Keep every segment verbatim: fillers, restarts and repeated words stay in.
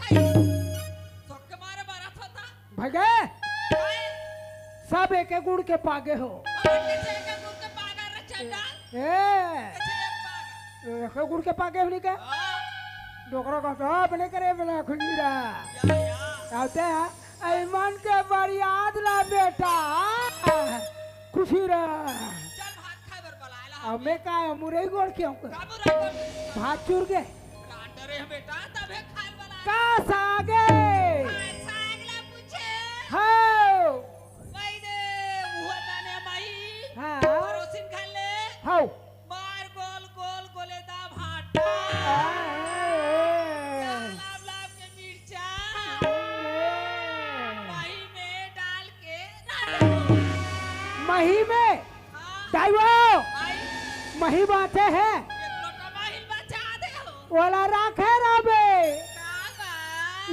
सोक के मारे बरत होता। भगे, सब एके गुड़ के पागे हो। अब किसे के गुड़ के पागा रे चंडाल? ए, किसे एक पागा? एके गुड़ के पागे हो नी के? हाँ। डोकरा कहत, "हाँ, अपने करे बना खुजरा।" या, या। कहते हैं, "ऐमन के बरियाद ला बेटा, खुशी रह।" चल भात खाए बर बलाए ला। अब मैं का मुरई गोड़ के आऊँ का? का मुरई गोड़? भात चूर के। रांडरे बेटा, तबे खाए बलाए। का सागे? हाँ, साग ला पूछे। हाँ। वही दे, वो जाने माई। हाँ। परोसिन खा ले। हाँ। मार गोल गोल गोले दा भाटा। हाँ। लाभ लाभ के मिर्चा। हाँ। मही में डाल के रांधे। मही में? हाँ। दाई वो। आई। मही बाँचे हे। एक लोटा मही बचा दे हो। ओला राखे रबे। का बा?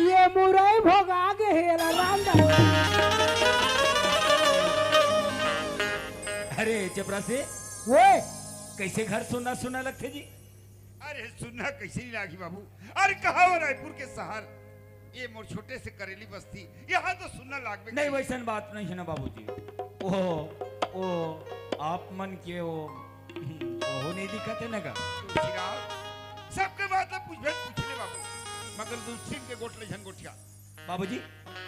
ये मुरई भोगा गे हे, एला रांध। अरे चपरासी, ओए। कइसे घर सुन्ना सुन्ना लगथे जी? अरे सुन्ना कइसे नहीं लागी बाबू? अरे कहाँ हो रायपुर के शहर? ये मोर छोटे से करेली बस्ती, यहाँ तो सुन्ना लागबे नहीं, करी। वइसन बात नहीं हे ना बाबूजी। ओ, ओ, आप मन के ओ, ओहो नहीं दिखत हे ना का? तुलसीराम, सबके बात ला पूछबे, पूछ ले बाबू, मगर दूसरी के गोठ ले झन गोठिया। बाबूजी,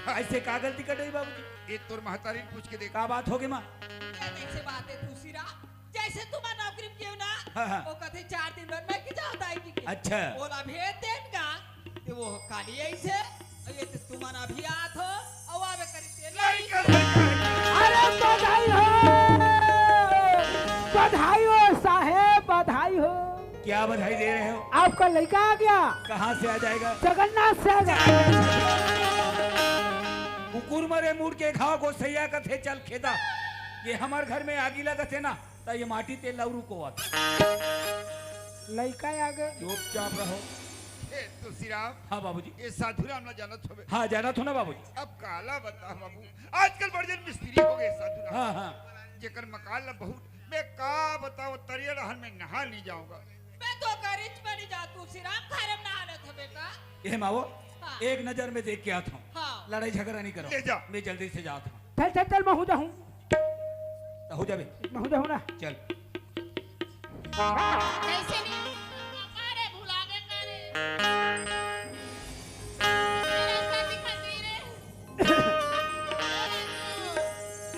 हाँ। अइसे का गलती कर रही बाबूजी? ये तोर महतारी पूछ के देख। का बात होगे माँ? ये कइसे बात हे तुलसीराम? जइसे तुम्हार नौकरी में केहू ना, हाँ, हाँ। वो कथे चार दिन बाद मैं की जाता है कि अच्छा। ओला भेज देन का, ते वो काली अइसे, ये तो तुम्हार अभी आत हो, अउ आवे करी ते नहीं। अरे बधाई हो, बधाई हो साहेब, बधाई हो। क्या बधाई दे रहे हो? आपका लइका आ गया। कहाँ से आ जाएगा? जगन्नाथ से आ गया। कुकुर मरे मुड़ के घाव गोसैया कथे चल खेदा। ये हमर घर में आगी लगत हे ना, त ये माटी तेल लउरू को आत। लइका आ गए। चुपचाप रहो। ए, तुलसीराम। हाँ बाबूजी। ये साधुराम ला जानत होबे। हाँ, जानत हो ना बाबूजी। अब काला बता बाबू, आजकल बड़ जन मिस्त्री हो गए साधुराम। हाँ, हाँ। जेकर मकान ला बहुत, मैं का बताओ, तरिया डहर में नहा नहीं जाऊंगा। मैं तो करिच बनी जा तुलसीराम, घर में नहा लेत हो बेटा। ए मावो, हाँ। एक नजर में देख के आत हूँ। हाँ। लड़ाई झगड़ा नहीं करो। ले जा। मैं जल्दी से जात हूँ। चल, चल, चल, महूँ जाहूँ। त हो जाबे। महूँ जाहूँ ना। चल। कइसे नहीं? पापा रे, भुला गे का रे? रास्ता दिखा दे रे।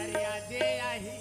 अरे आजे आही।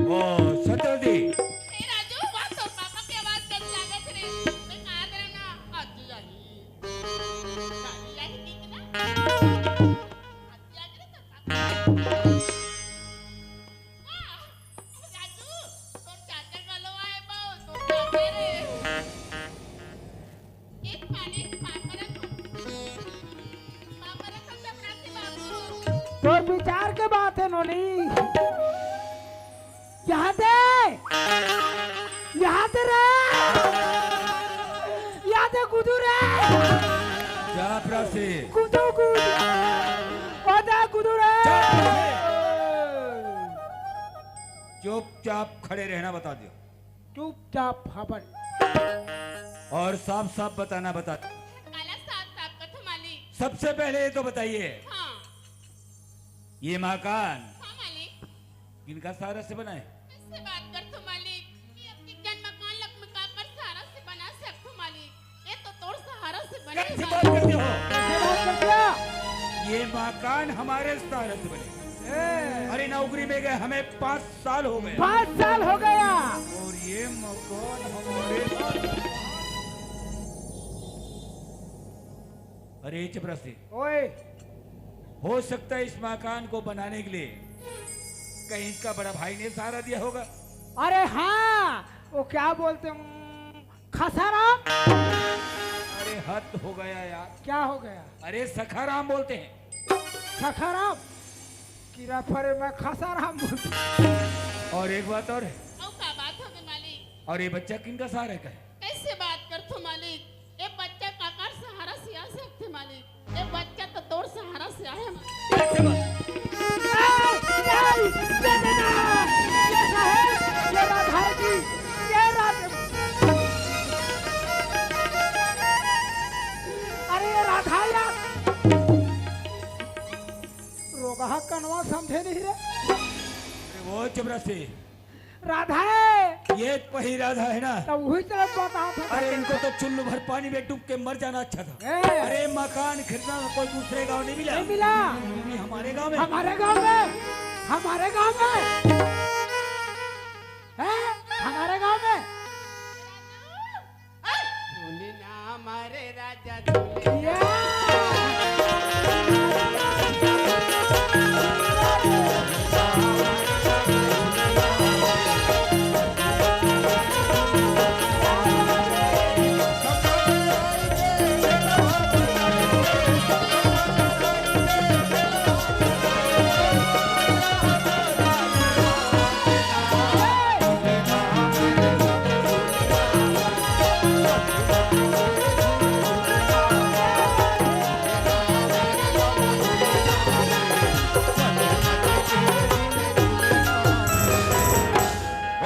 ओ, सचल दी। ए राजू, वाह, तोर पापा के आवाज कइसे लागत रे? मैं कहा तेरा ना, आजी आही। आजी आही, ठीक ना? आजी आही रे तोर पापा। वाह, राजू, तोर चाचा घलो आए बा, तोर चाचा रे। एक पानी पापा रखो। पापा रखो, सब रात के बाबू। तोर विचार के बात हे नोनी। यहाँ दे, यहाँ दे रे, यहाँ दे गुदू रे। चुप रह से। गुदू गुदू। ओ दे गुदू रे। चुप रह से। चुपचाप खड़े रहना बता दियो। चुपचाप हवन। और साफ साफ बताना बता। काला साफ साफ कथो मालिक। सबसे पहले ये तो बताइए, हाँ। ये मकान हाँ मालिक। किनका सहारा से बना है? से बात करथो मालिक, ये अतकिकन मकान ला मैं काकर सहारा से बना सकथो मालिक? ये तो तोर सहारा से बने कैसी बात करते हो? कैसे बात करते हो? ये मकान हमारे सहारे से बने। ए। अरे, नौकरी में गए हमें पाँच साल हो गए। पाँच साल हो गया। और ये मकान हमारे। अरे चपरासी, ओए। हो सकता है इस मकान को बनाने के लिए कहीं इसका बड़ा भाई ने सहारा दिया होगा। अरे हाँ, वो क्या बोलते हैं, खसाराम। अरे हद हो गया यार। क्या हो गया? अरे सखाराम बोलते हैं। सखाराम? किरा फरे मैं खसाराम बोलते। और एक बात और है। और का बात हो गई मालिक? और ये बच्चा किनका सहारा का है? कैसे बात करथो मालिक? ये बच्चा काकर सहारा से आ सकथे मालिक? ये बच्चा तो तोर सहारा से आए मालिक। कैसे बात? ए, ए, ये देना, ये साहेब, ये राधा जी, ये राधा। अरे ये राधा यार, रोगहा कनवा समझे नहीं रे। अरे वो चपरासी, राधा है। ये पही राधा है ना? तो वही तरफ बता था। अरे इनको तो चुल्लू भर पानी में डूब के मर जाना अच्छा था। ए। अरे मकान खरीदना कोई दूसरे गांव नहीं मिला। नहीं मिला। ये हमारे गांव में। हमारे गांव में। हमारे गांव में। हैं? हमारे गांव में। झूली ना मारे राजा झूली। या।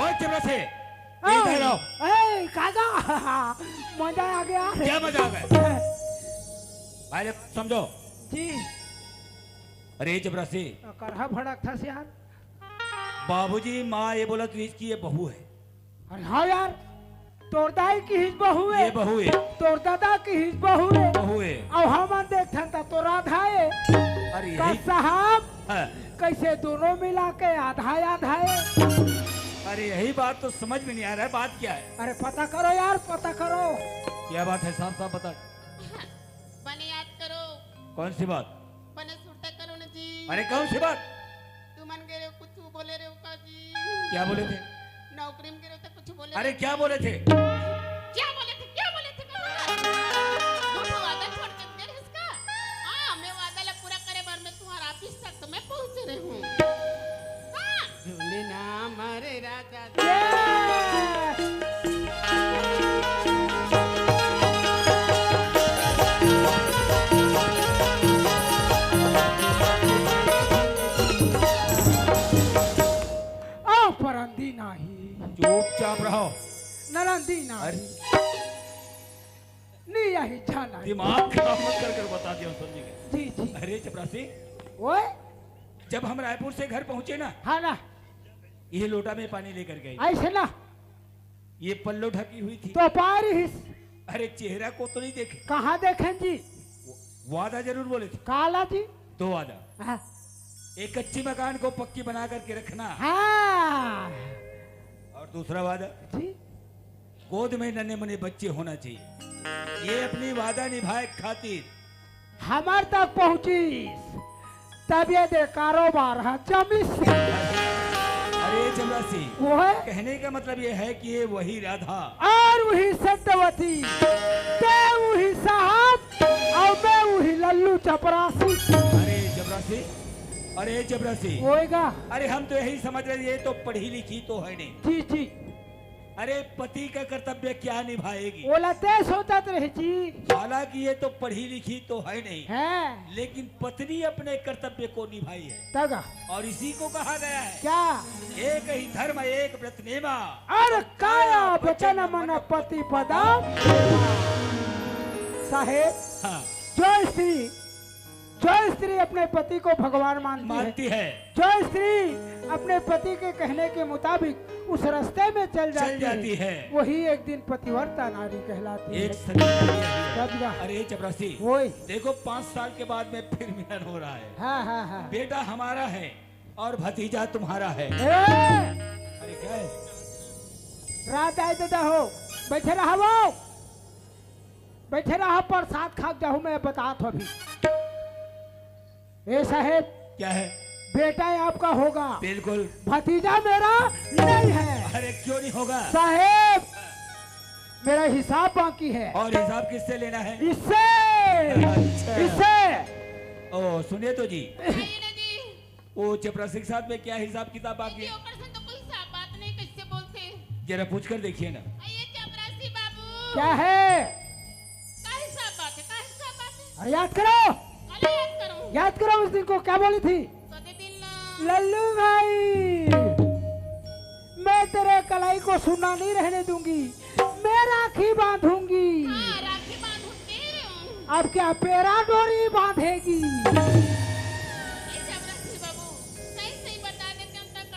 ओए चपरासी, इधर आओ। ए, काका, मजा आ गया। क्या मजा आ गया? पहले समझो। जी। अरे चपरासी। करहा भड़क था यार। बाबूजी, माँ ये बोला तो इसकी ये बहू है। अरे हाँ यार, तोर दाई की हिज बहू है। ये बहू है। तोर दादा की हिज बहू है। बहू है। अब हमन देखथन त तो राधा है। अरे का यही साहब, हाँ। कैसे दोनों मिला के आधा आधा है? अरे यही बात तो समझ में नहीं आ रहा है, बात क्या है? अरे पता करो यार, पता करो। क्या बात है, साफ साफ बता। बने याद करो। कौन सी बात? बने सुरता करो ना जी। अरे कौन सी बात? तुमन गे रहे हो, कुछ बोले रहे हो का जी? क्या बोले थे? नौकरी में गे रहे हो तो कुछ बोले अरे रहे क्या बोले थे? क्या बोले थे? क्या बोले थे? कौन बोला? वो तो वादा छोड़ के दे रहे इसका। हाँ, मैं वादा ला पूरा करे बर मैं तुम्हारा ऑफिस तक तो मैं पहुंच रही हूँ। हाँ। झूली ना मारे राजा। आओ परंदी नाही। चुपचाप रहो। नरंदी नाही। अरे। नी यही जाना। दिमाग खराब मत कर कर बता दिया समझ गए। जी, जी। अरे चपरासी। ओए। जब हम रायपुर से घर पहुंचे ना। हाँ ना। ये लोटा में पानी लेकर गई। ऐसे ना। ये पल्लो ढकी हुई थी। तो पारी हिस। अरे चेहरा को तो नहीं देखे। कहाँ देखें जी? वादा जरूर बोले थे। काला जी। दो वादा। हाँ। एक कच्ची मकान को पक्की बना करके रखना। हाँ। और दूसरा वादा। जी। गोद में नन्हे मुन्ने बच्चे होना चाहिए। ये अपनी वादा निभाए खातिर हमर तक पहुंचिस, तब ये दे कारोबार ह जमिस। अरे चपरासी, वो है? कहने का मतलब ये है कि ये वही राधा और वही सत्यवती, ते वही साहब और मैं वही लल्लू चपरासी। अरे चपरासी, अरे चपरासी, होएगा? अरे हम तो यही समझ रहे, ये तो पढ़ी लिखी तो है नहीं। जी, जी। अरे पति का कर्तव्य क्या निभाएगी? ओला ते सोचत रहे जी। हालांकि ये तो पढ़ी लिखी तो है नहीं, है। लेकिन पत्नी अपने कर्तव्य को निभाई है। तगा। और इसी को कहा गया है, क्या? एक ही धर्म एक व्रत नेमा। और काया वचन मन पति पदम। साहेब, हाँ। जो स्त्री, जो स्त्री अपने पति को भगवान मानती है, मानती है। जो स्त्री अपने पति के कहने के मुताबिक उस रास्ते में चल जाती है, वही एक दिन पतिव्रता नारी कहलाती है। एक सती नारी है। अरे चपरासी, वही। देखो, पाँच साल के बाद में फिर मिलन हो रहा है। हाँ, हाँ, हाँ। बेटा हमारा है और भतीजा तुम्हारा है। अरे क्या है? रात आए दादा हो, बैठे रहा वो, बैठे रहा, प्रसाद खा के जाहू, मैं बतात हो अभी। ए साहेब, क्या है? बेटा आपका होगा, बिल्कुल। भतीजा मेरा नहीं है। अरे क्यों नहीं होगा साहेब? मेरा हिसाब बाकी है। और हिसाब किससे लेना है? इससे। अच्छा। इससे। ओ सुनिए तो जी। आइए ना जी। वो चपरासी के साथ में क्या हिसाब किताब बाकी है? ओकर से तो कोई हिसाब बात नहीं, कैसे बोलते? जरा पूछ कर देखिए ना। आइए चपरासी बाबू। क्या है? का हिसाब बात है, का हिसाब बात है? अरे याद करो। अरे याद करो। याद करो उस दिन को क्या बोली थी? कदे दिन ला। लल्लू भाई, मैं तेरे कलाई को सुना नहीं रहने दूंगी, मैं राखी बांधूंगी। हाँ, राखी बांधूंगी। अब क्या पेरा डोरी बांधेगी? ए चपरासी बाबू, सही सही बता देते हम तक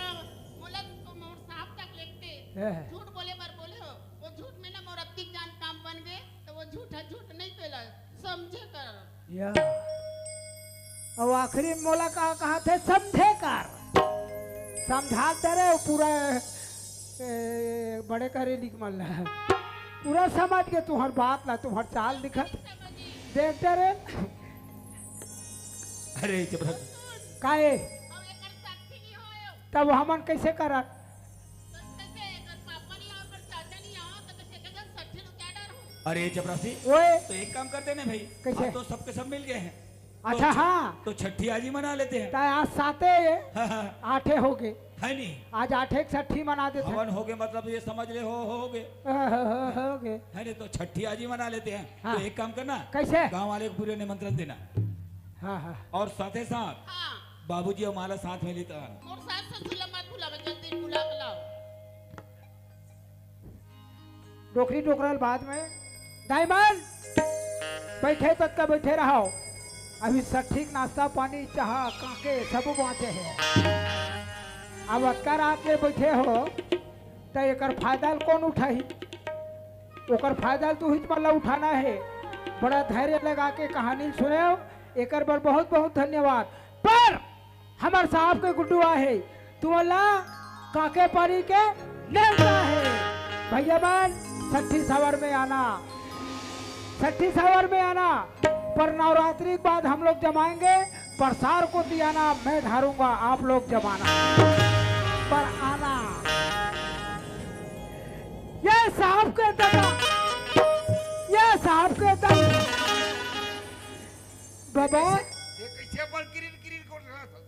मोला तो मोर साफ तक लिखते। हैं। झूठ बोले बर बोले हो, वो झूठ में ना मोर अत्ती जान काम बन गए, तो वो झूठ है, झूठ नहीं पेला, समझे कर। या। अउ आखिरी में मोला का कहा थे, समझे कर। समझा दे रे, वो पूरा, ए, बड़े करे लिख मन ला। पूरा समझ के तुम्हार बात ला, तुम्हार चाल दिखत। देखते रे। अरे जबरदस्त। काहे? तब हमन कैसे करत? अरे चपरासी, ओए। तो एक काम करते ना भाई, कैसे? आज तो सबके सब मिल गए हैं। अच्छा, तो छ-, हाँ। तो छठी आज ही मना लेते हैं। तो आज साते हाँ, हाँ। आठे हो गए। है नहीं? आज आठे के छठी मना देते हैं। हवन हो गए, मतलब ये समझ ले, हो, हो गए। हाँ, हाँ, हाँ, हो गए। है नहीं, तो छठी आज ही मना लेते हैं। हाँ। तो एक काम करना, कैसे? गांव वाले को पूरे निमंत्रण देना। हाँ, हाँ। और साथ ही साथ हाँ। बाबूजी और माला साथ में लेता है। और सास ससुर ला मत भुलावे, जल्दी बुला के लाओ। डोकरी डोकरल बाद में। दाईमन, बैठे तक का बैठे रहो। अभी सठिक नाश्ता पानी, चाहा, कांके सब बांचे है। अब अतका रात में बैठे हो, त एकर फायदा ल कौन उठाही? ओकर फायदा ल तू ही मतलब उठाना है। बड़ा धैर्य लगा के कहानी सुने, एकर बर बहुत बहुत धन्यवाद। पर हमर साहब के गुड्डू आहे, तुमन ला कांके पानी के नेवता है। भैया मन, छठी सावर में आना, छठी सावर में आना, पर नवरात्रि के बाद हम लोग जमाएंगे, पर सार को दियाना मैं धारूंगा, आप लोग जमाना, पर आना। ये साहब के दम, ये साहब के दम। बाबा। ये कैसे अपन किरिन किरिन कर रहा था?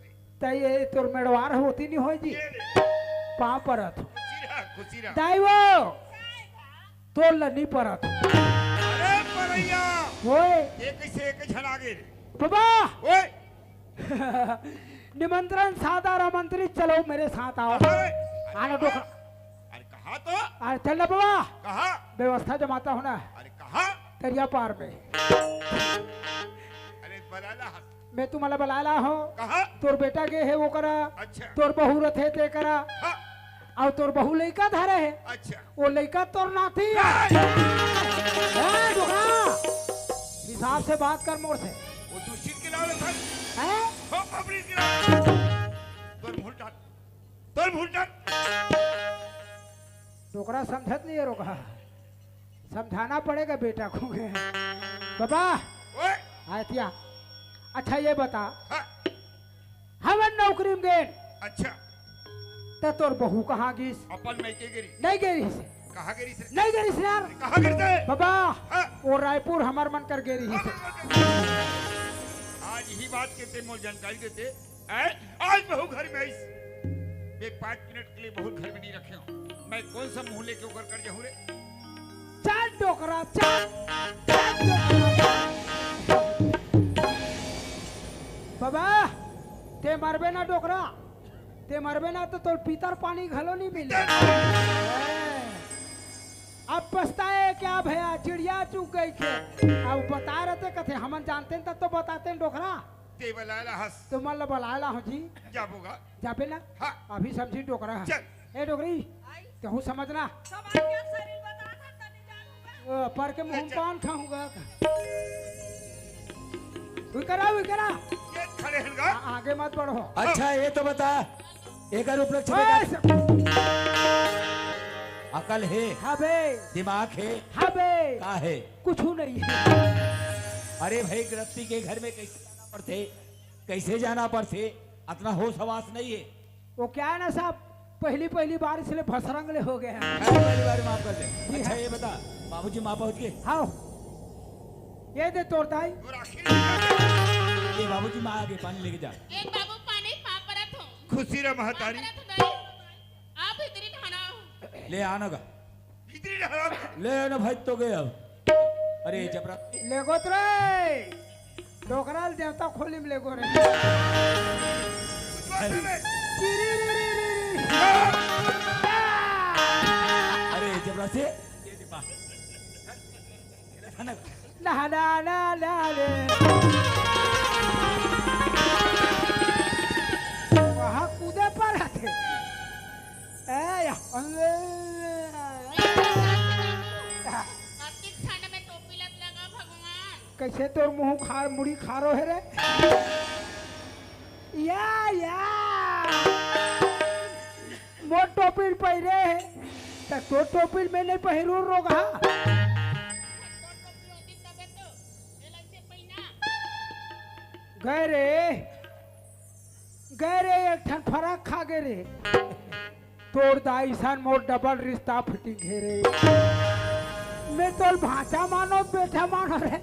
त ये तोर मेड़वार होती नहीं होय जी। ये ले। पाँव परत हो। खुशी रहा, खुशी रहा। दाई वो, तोर ल नहीं परत। अरे परैया। ओए। ये कैसे एक झन आगे रे? बाबा। ओए। निमंत्रण सादर आमंत्रित, चलो मेरे साथ आओ। अरे, आना डोकरा। अरे कहा तो? अरे चल ना बाबा। कहा? व्यवस्था जमाता हूँ ना। अरे कहा? दरिया पार में। अरे बलाला हस। मैं तुम्हाला बलाला हूँ। कहा? तोर बेटा गे हे वो करा। अच्छा। तोर बहू रथे ते करा। हाँ। अउ तोर बहू लइका धरे हे। अच्छा। वो लइका तोर नाती हे। नहीं। ए, डोकरा, हिसाब से बात कर मोर से। वो दुश्चित के लावे था। हैं? हो पब्लिक के लावे। तोर भूल डाल। तोर भूल डाल। डोकरा समझत नहीं है, रोका। समझाना पड़ेगा बेटा को। बाबा, ओए। आयतिया, अच्छा ये बता, हाँ। हमन नौकरी में गेन। अच्छा। त तोर बहू कहाँ गिस? अपन मइके गे रिहिस। नहीं गे रिहिस। कहाँ गे रिहिस रे? नहीं गे रिहिस यार। कहाँ गे रिहिस रे? बाबा, हाँ। वो रायपुर हमर मन कर गे रिहिस। हमर मन कर। आज ही बात के ते मोर जानकारी देते। हैं? आज बहू घर में आइस। मैं पाँच मिनट के लिए बहू घर में नहीं रखे हूँ। मैं कौन सा मुंह लेके ओकर कर जाऊँ रे? चल डोकरा, चल। चल डोकरा। बाबा, ते मरबे ना डोकरा, ते मरबे ना तो तोर पीतर पानी घलो नहीं मिले। अब पछताए क्या भया, चिड़िया चुग गई खेत। अब बता रहते कथे, हमन जानते न तब तो बताते न डोकरा। ते बलाला हस। तुमन ल बलाला हो जी। जाबो गा। जाबे ना? हाँ। अभी समझी डोकरा ह। चल। ए डोकरी। आई कहूँ समझना। सब आके शरीर बता था, तनी जानू मैं। ओ, पर के मुंह पान खाऊंगा। उई करा, उई करा। ये खड़े हैं गा? आ-, आगे मत बढ़ो। अच्छा, ये तो बता, एकर उपलक्ष्य में ओए, का स- अकल है? हाँ बे। दिमाग है? हाँ बे। का है? कुछ नहीं है। अरे भाई, गृहस्थी के घर में कैसे जाना पड़थे, कैसे जाना पड़थे, अतना होश हवास नहीं है। वो क्या है ना साहब, पहली पहली बार इसलिए भसरंग ले हो गया है। अरे, पहली बार माफ कर दे। जी अच्छा, हाँ। ये बता, बाबूजी माँ पहुँच गए? हाँ। ये दे तोर दाई। ये बाबूजी माँ आगे पानी लेके जा। एक बाबू पानी पाँव परत हो। खुशी रह महतारी। पाँव परत हो दाई। आप भीतरी खाना। ले आना गा। भीतरी खाना। ले आना भाई तो गए अब। अरे जबरा। ले गोत रे। डोकरा ल देवता खोली में ले गो रे। कुछ बात नहीं। चिरी री री री री। अरे जबरा से। ये दे बा। ना, ना, ना, ना रे। वहाँ कूदे पर आथे। ए, या। अतिक ठंड में टोपी लग लगा भगवान। कैसे तोर मुंह खार, मुड़ी खारो है रे? या, या। मोर टोपी पहिरे हे, त तोर टोपी मैं नहीं पहिरू रोगहा। गए रे, गए रे, एक ठन फरक खा गे रे। तोर दाई सन मोर डबल रिश्ता फिटिंग हे रे। मैं तोल भांचा मानो, बेटा मानो रे।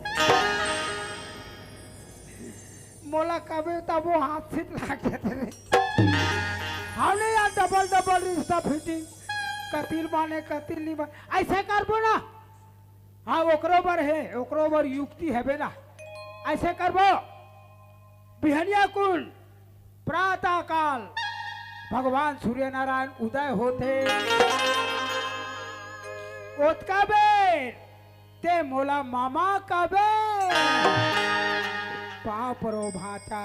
मोला कबे तबो हाथ से लाग जाथे रे। हमने यार डबल डबल रिश्ता फिटिंग, कतिल माने कतिल नहीं माने, ऐसे करबो ना। हाँ, ओकरो बर हे, ओकरो बर युक्ति हेबे ना। ऐसे करबो, बिहनिया कुन प्रातः काल भगवान सूर्यनारायण उदय होथे, ओतका बेर ते मोला मामा कबे। पाँव परो भांचा।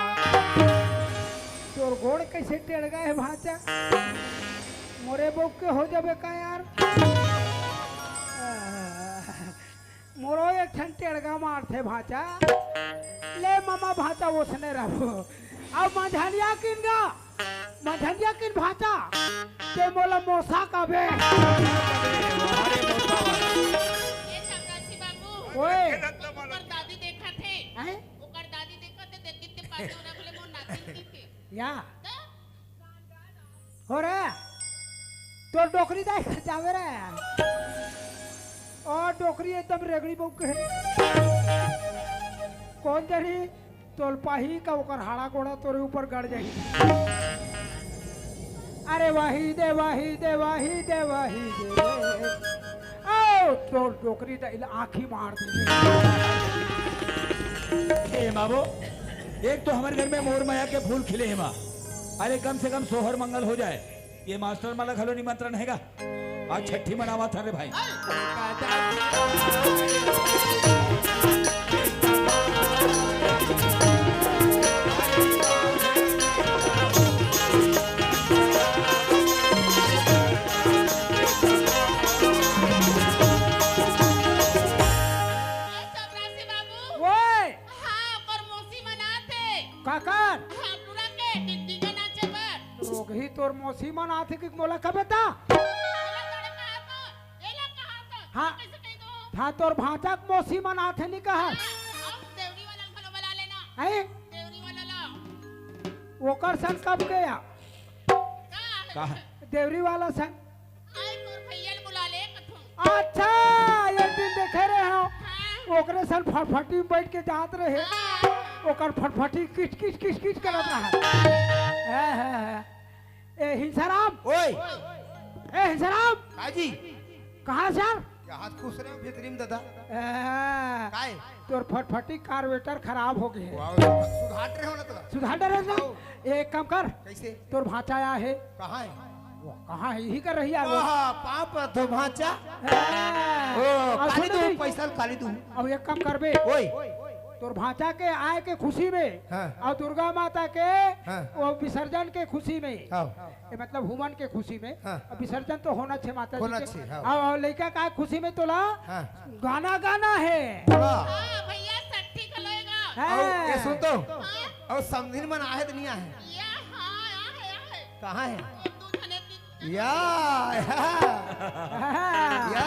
तोर गोड़ कैसे टेढ़ गए हे भांचा? मोरे बउक के हो जाबे का यार? मोरो एक ठन टेढ़गा मारथे भांचा। ले मामा भांचा ओसने रहबो। अब मंझनिया किन गा। मंझनिया किन भांचा, ते मोला मोसा कबे। ए चपरासी बाबू, ओए। ओकर दादी देखत हे। हैं? ओकर दादी देखत हे, देख कितने पाछे हो रहा, बोले, "मोर नातिन की थे।" या। त? हो रे, तोर डोकरी दाई घर जावे रे। ओ डोकरी एकदम रेगड़ी बउक के। कौन जरी तोलपाही का ओकर हाड़ा गोड़ा तोरे ऊपर गड़ जाही। अरे वाही दे, वाही दे, वाही दे, वाही दे। ओ तोर डोकरी दाई ला आँखी मार दे। हे माँ वो, एक तो हमर घर में मोर मया के फूल खिले हे माँ, अरे कम से कम सोहर मंगल हो जाए। ये मास्टर मन ला घलो निमंत्रण हे गा। आज छट्ठी मनावत हन रे भाई। ए चपरासी बाबू। ओए। हाँ, ओकर मौसी मन आथे। काकर? हाँ, टूरा के टिकटिका नाचे बर। रोगही तोर मौसी मन आथे कि मोला कबे ता? मोला तोरे कहा तो, एला कहा तो, हाँ। कैसे कह दो? हाँ, तोर भांचा के मौसी मन आथे नी कहा। हाँ, अउ देवरी वाला घलो बुला लेना। हैं? देवरी वाला ला। ओकर सन कब के या? का? का? देवरी वाला सन। आई तोर भैया ल बुला ले कथों। अच्छा, एक दिन देखे रहे हो, हाँ। ओकरे सन फटफटी में बैठ के जात रहे, हाँ। ओकर फटफटी किच किच किच किच करत रहा। हाँ, हाँ, हाँ। ए हिंसाराम, ओए। ए हिंसाराम, हाँ जी। कहाँ से यार? यहाँ खुश रहे भीतरी में दादा। ए, काय? तोर फटफटी कार्बोरेटर खराब हो गए। वाह, सुधार रहे हो ना तो। सुधार रहे हो ना? आओ। एक काम कर। कैसे? तोर भांचा आया है। कहाँ है? वो कहाँ है? यही कर रही है वो। वाह, पाप तो भांचा। ए, ओ, अब काली सुन दू, नहीं। पैसा काली दू। अब एक काम करबे। ओए। तोर भांचा के आय के खुशी में हाँ। अउ दुर्गा माता के हाँ। वो विसर्जन के खुशी में, हाँ। ये मतलब हुमन के खुशी में, हाँ। अब विसर्जन तो होना छे माता जी होना के। छे, हाँ। अउ, अउ लइका का खुशी में तोला हाँ। गाना गाना हे। बोला। हाँ, भैया, सट्ठी खलोएगा। हाँ। अउ ये सुन तो, हाँ। अउ समधिन मन आहे त नहीं आहे? या, हाँ, आहे, आहे। कहाँ हे? वो दू झने की या, या। या।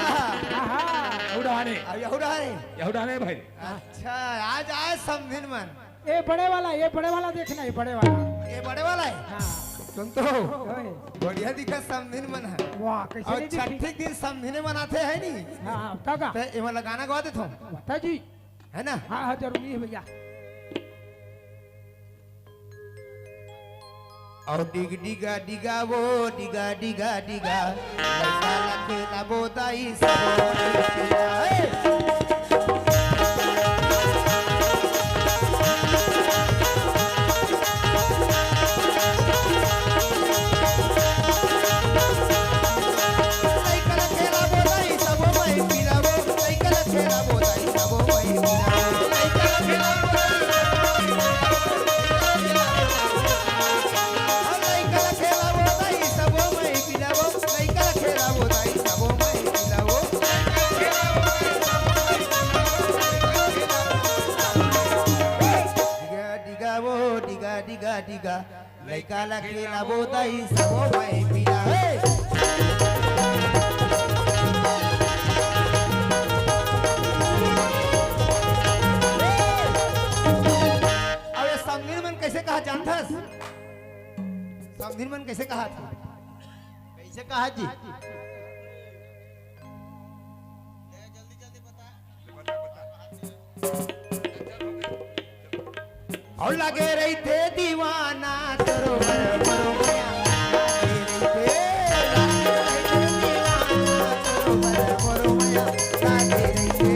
आहा। यहू डहाने। अब यहू डहाने। यहू डहाने भाई। अच्छा, आज आय समधिन मन। ये बड़े वाला, ये बड़े वाला देखना, ये बड़े वाला। ये बड़े वाला हे? हाँ। सुन तो। ओए। बढ़िया दिखा समधिन मन हे। वाह, कैसे अउ नहीं दिखी? छट्ठी के दिन समधिन मन आथे हे नी? हाँ, हाँ, काका। त ये वाला गाना गवा देथों। बता जी। हे ना? हाँ, हाँ, जरूरी हे भैया। अउ डिग डिगा डिगा वो, डिगा डिगा डिगा, लइका ला खेलाबो दाई सबो मनई पिला। हे! लइका ला खेलाबो दाई सबो मनई पिला वो, लइका ला खेलाबो दाई सबो मनई पिला वो, लइका ला खेलाबो दाई सबो मनई पिला वो। लइका ला खेलाबो दाई सबो मनई पिला वो, लइका ला खेलाबो दाई सबो मनई पिला वो। डिगा डिगा वो, डिगा डिगा डिगा, लइका ला खेलाबो दाई सबो मनई पिला। हे! अबे समधिन मन कैसे कहा जानथस? समधिन मन कैसे कहा था? कैसे कहा जी? अउ लगे रहिथे दीवाना तोरो बर मोरो मया। लगे रहिथे, लगे रहिथे दीवाना तोरो बर मोरो मया। लगे रहिथे।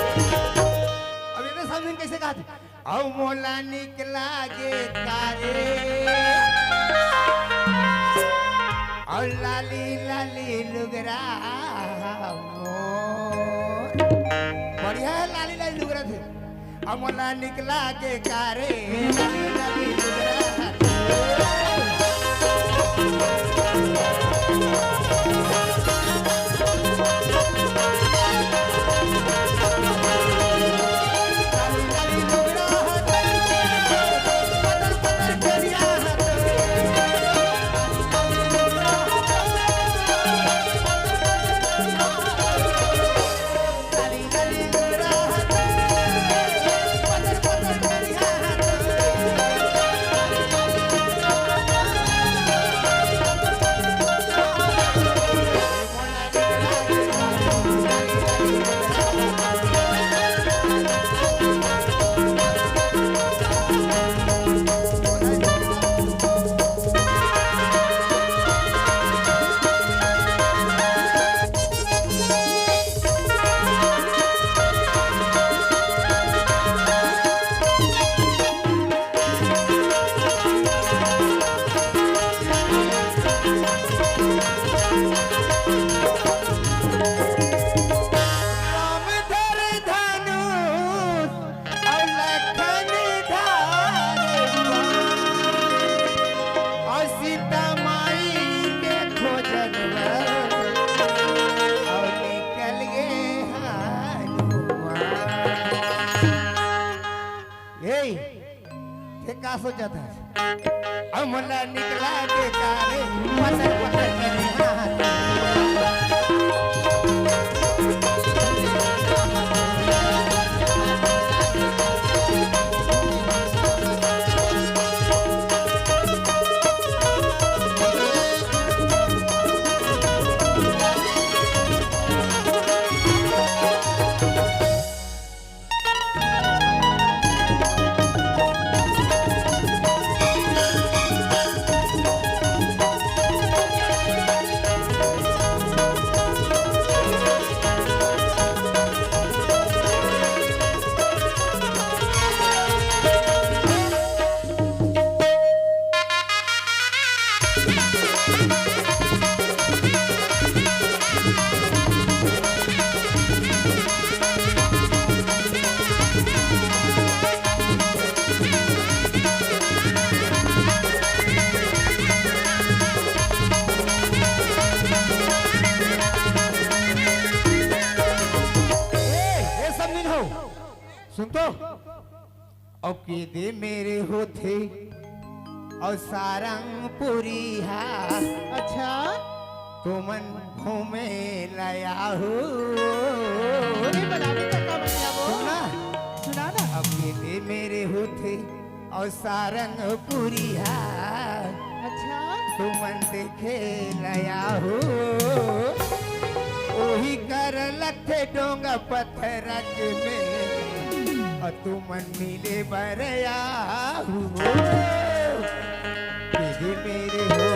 अब ये तो समधिन कैसे कहा थे? अउ मोला निक लागे तारे, अउ लाली लाली लुगरा मोर। बढ़िया हे लाली लाली लुगरा थे। अउ मोला निक लागे कारे, लाली लाली लुगरा। राम धर धनुष अउ लखन धार बाण, अउ सीता माई के खोजन बर, अउ निकल गे हनुमान। ए, ते का सोचत हस? हमला निकला बेकार, पतर पतर करे हाथ। ए, ए सब नी हो। सुन तो। अब के दे मेरे होथे अउ सारंगपुरी हा। अच्छा। तुमन घूमे लया हो। अरे बनारस का का बतिया वो? सुना। सुना ना। अब के दे मेरे होथे अउ सारंगपुरी हा। अच्छा। तुमन देखे लया हो। ओही कर लगथे डोंगा पत्थर के में। अउ तुमन मिले बर आहू हो। दीदी मेरे हो